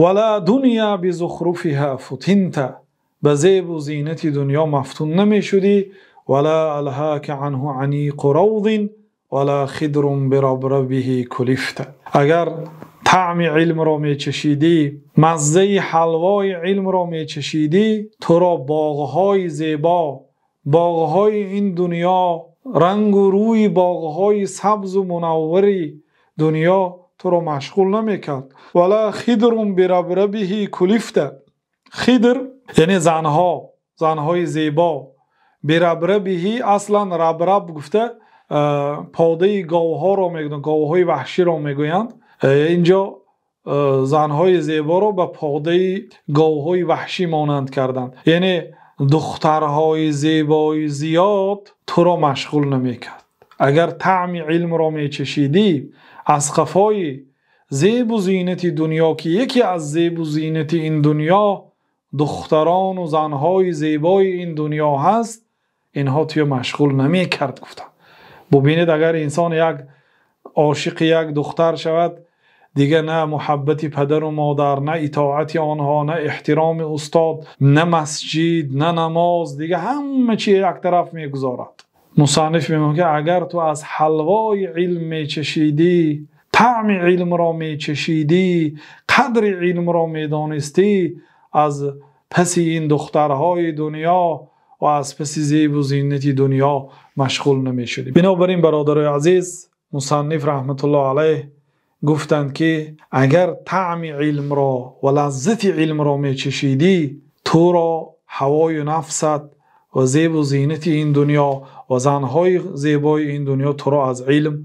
Ва ла дунё бизухрафиҳо футанта, ба зебу зинати дунё мафтун намешудӣ. Ва ла алҳока анҳу аниқу равзин ва ла хидрун бирабрабиҳи кулифта. Агар таъми илмро мечашидӣ, маззаи ҳалвои илмро мечашидӣ, туро боғҳои зебо, боғҳои ин дунё, рангу рӯи боғҳои сабзу мунаввари дунё туро машғул намекард. Ва ла хидрун бирабрабиҳи кулифта. Хидр яъне занҳо, занҳои зебо. Бирабрабиҳи аслан рабраб гуфта, подаи говҳоро мегӯянд, говҳои ваҳширо мегӯянд. Инҷо занҳои зеборо ба подаи говҳои ваҳшӣ монанд карданд. Яъне духтарҳои зебои зиёд туро машғул намекард. Агар таъми илмро мечашидӣ, аз қафои зебу зинати дунё, ки яке аз зебу зинати ин дунё духтарон ва занҳои зебои ин дунё ҳаст, инҳо туро машғул намекард, гуфтанд. Бубинед, агар инсон як ошиқи як духтар шавад, дигар на муҳаббати падару модар, на итоати онҳо, на эҳтироми устод, на масҷид, на намоз, дигар ҳама чиз як тараф мегузорад. Мусанниф мегӯяд, ки агар ту аз ҳалвои илм мечашидӣ, таъми илмро мечашидӣ, қадри илмро медонистӣ, аз паси ин духтарҳои дунё ва аз паси зебу зинати дунё машғул намешудӣ. Бинобар ин бародарони азиз, мусанниф раҳматуллоҳи алайҳ гуфтанд, ки агар таъми илмро ва лаззати илмро мечашидӣ, туро ҳавои нафсат ва зебу зинати ин дунё ва занҳои зебои ин дунё туро аз илм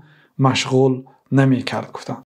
машғул намекард, гуфтанд.